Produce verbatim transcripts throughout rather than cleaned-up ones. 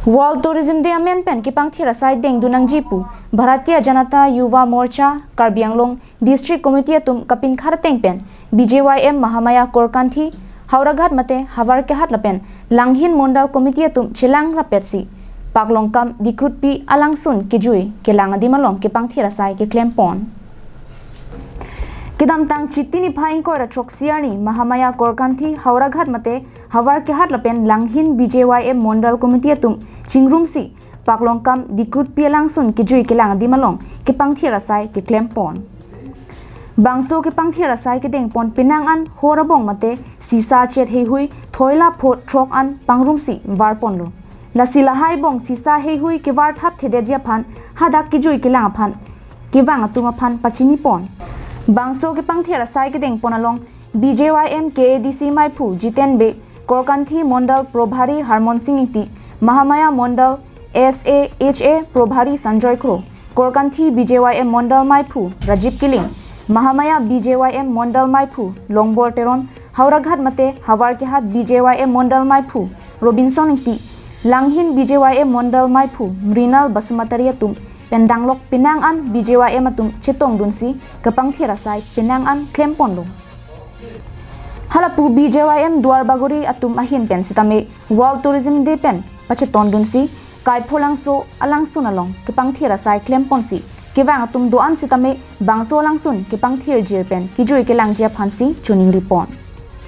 World Tourism Day amen pen kepangthir asai dengdun nangji pu Bharatiya Janata Yuva Morcha Karbi Anglong District Committee atum kapinkhat ateng pen B J Y M Mahamaya Korkanthi Howraghat mate Havarkehat lapen Langhin Mondal Committee atum chelang rapetsi paklongkam Dikrutpi alangsun kejui kelang adim along kepangthir asai keklem pon. Kedamtang Chiti niphai ingkoi ra throksi arni Mahamaya Korkanthi Howraghat mate Havarkehat lapen Langhin B J Y M Mondal Committee atum chingrumsi paklongkam Dikrutpi alangsun kejui kelang adim along kepangthir asai keklem pon. Bangso kepangthir asai kedeng pon penang an hor abong mate sisa chet heihui thoila pho throk an pangrumsi var ponlo. Lasi lahai bong sisa heihui kevar thap thedetji aphan hadak kejui kelang aphan kevang atum aphan pachini pon. Bangso kepangthir asai kedeng pon along B J Y M K A D C maiphu Jiten Bey, Korkanthi Mondal Probhari Harmon Sing Ingti, Mahamaya Mondal S A H A Probhari Sanjoy Kro, Korkanthi B J Y M Mondal maiphu Rajib Killing, Mahamaya B J Y M Mondal maiphu Longbor Teron, Howraghat mate Havarkehat B J Y M Mondal maiphu Robinson Ingti, Langhin B J Y M Mondal maiphu Mrinal Basumatary atum pen danglok penang an B J Y M atum chetongdunsi kepangthir asai penang an klem ponlo. Halapu B J Y M Duar Bagori atum ahin pen sitame World Tourism Day pen pachetondunsi Kaipholangso alangsun along kepangthir asai klem ponsi kevang atum do-an sitame bangso alangsun kepangthirjir pen kejui kelangji aphansi choningri pon.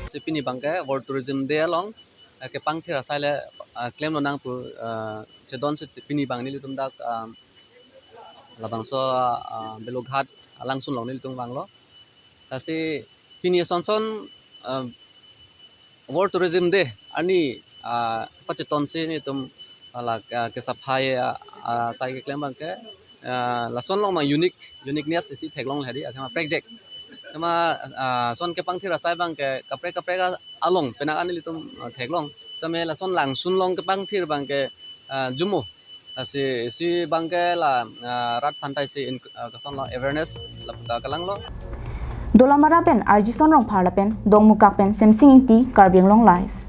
Si pini abangke World Tourism Day along, eh, kepangthir asai le, eh, klemlonang pu, eh, chedon si pini abang nelitum dak, eh, labangso, eh, Belughat alangsun along nelitum vanglo. Lasi pini asonson, eh, World Tourism Day arni, ah, pachetonsi nelitum la, ah, kesaphai, ah, ah, asai keklem abangke, ah, lason along abang unique, uniqueness isi theklong hedi, athema prekjak. Athema, ah, son kepangthir asai abangke kaprek kaprek along penang an nelitum, ah, theklong. Tame lason langsun along kepangthir abangke, ah, jumo. Lasi isi abangke la, ah, rat aphan ta isi in, ah, kosonlo awareness laputa kalanglo. Dolamara pen Arjison Rongphar lapen Dongmukak pen Semsing Ingti, Karbi Anglong Live.